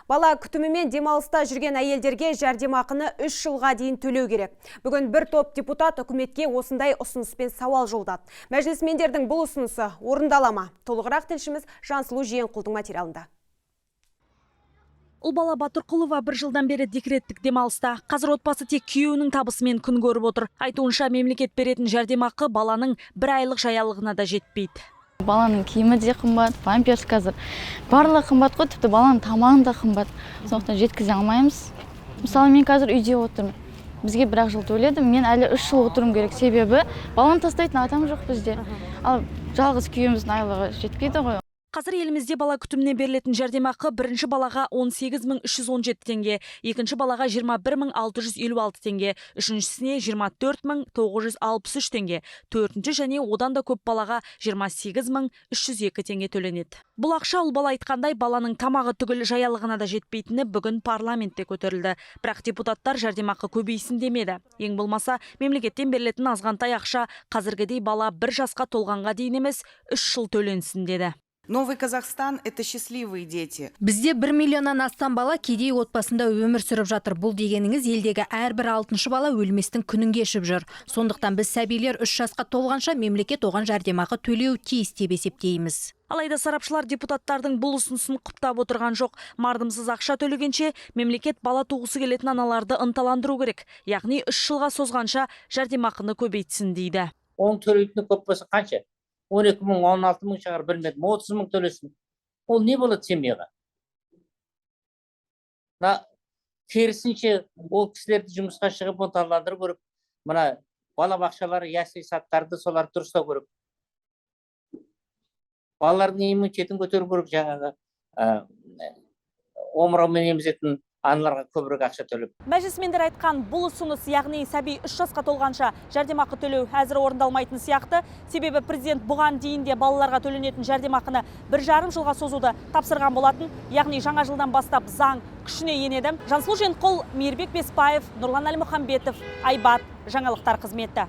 Бала күтімімен демалыста жүрген әйелдерге жәрдемақыны 3 жылға дейін төлеу керек. Бүгін бір топ депутат үкіметке осындай ұсыныспен сауал жолдады. Мәжілісмендердің бұл ұсынысы орындала ма? Толығырақ тілшіміз Жансұлу Жиенқұлдың материалында. Ұлбала Батырқұлова бір жылдан бері декреттік демалыста. Қазір отбасы тек күйеуінің табысымен күн көріп отыр. Айтуынша, мемлекет беретін жәрдемақы баланың бір айлық жаялығына да жетпейді. Баланың киімі де қымбат, памперс, қазір барлығы қымбат қой, тіпті баланың тамағы да қымбат. Сондықтан жеткізе алмаймыз. Мысалы, мен қазір үйде отырмын. Бізге бір ақ жыл төледі, мен әлі 3 жыл отыруым керек, себебі баланы тастайтын адам жоқ бізде. Ал жалғыз күйеуіміздің айлығы жетпейді ғой. Қазір елімізде бала күтіміне берілетін жәрдемақы бірінші балаға 18 317 теңге, екінші балаға 21 656 теңге, үшіншісіне 24 963 теңге, төртінші және одан да көп балаға 28 302 теңге төленеді. Бұл ақша, Ұлбала айтқандай, баланың тамағы түгіл жаялығына да жетпейтіні бүгін парламентте көтерілді. Бірақ депутаттар жәрдемақы көбейсін демеді. Ең болмаса мемлекеттен берілетін азғантай ақша қазіргідей бала бір жасқа толғанға дейін емес, 3 жыл төленсін деді. Новый Казахстан – это счастливые дети. Бізде 1 миллионнан астам бала кедей отбасында өмір сүріп жатыр. Бұл дегеніңіз, елдегі әрбір алтыншы бала өлместің күнін кешіп жүр. Сондықтан біз сәбилер 3 жасқа толғанша мемлекет оған жәрдемақы төлеуі тиіс деп есептейміз. Алайда сарапшылар депутаттардың бұл ұсынысын құптап отырған жоқ. Мардымсыз ақша төлегенше, мемлекет бала туғысы келетін аналарды ынталандыру керек. Яғни 3 жылға созғанша, жәрдемақыны көбейтсін дейді. Оның төлейтіні көп болса қанша, 12 мың, 16 мың шығар, білмедім. 30 мың төлесін, ол не болады семьяға? Мына керісінше, ол кісілерді жұмысқа шығып ынталандыру керек. Мына балабақшалар, ясли садтарды, соларды дұрыстау керек. Балалардың иммунитетін көтеру керек, жаңағы омыраумен емізетін аналарға көбірек ақша төлеп. Мәжілісмендер айтқан бұл ұсыныс, яғни сәби 3 жасқа толғанша жәрдемақы төлеу, әзір орындалмайтын сияқты. Себебі президент бұған дейін де балаларға төленетін жәрдемақыны 1,5 жылға созуды тапсырған болатын. Яғни жаңа жылдан бастап заң күшіне енеді. Жансұлу Жиенқұл, Мейірбек Беспаев, Нұрлан Әлмұханбетов, Айбат, жаңалықтар қызметі.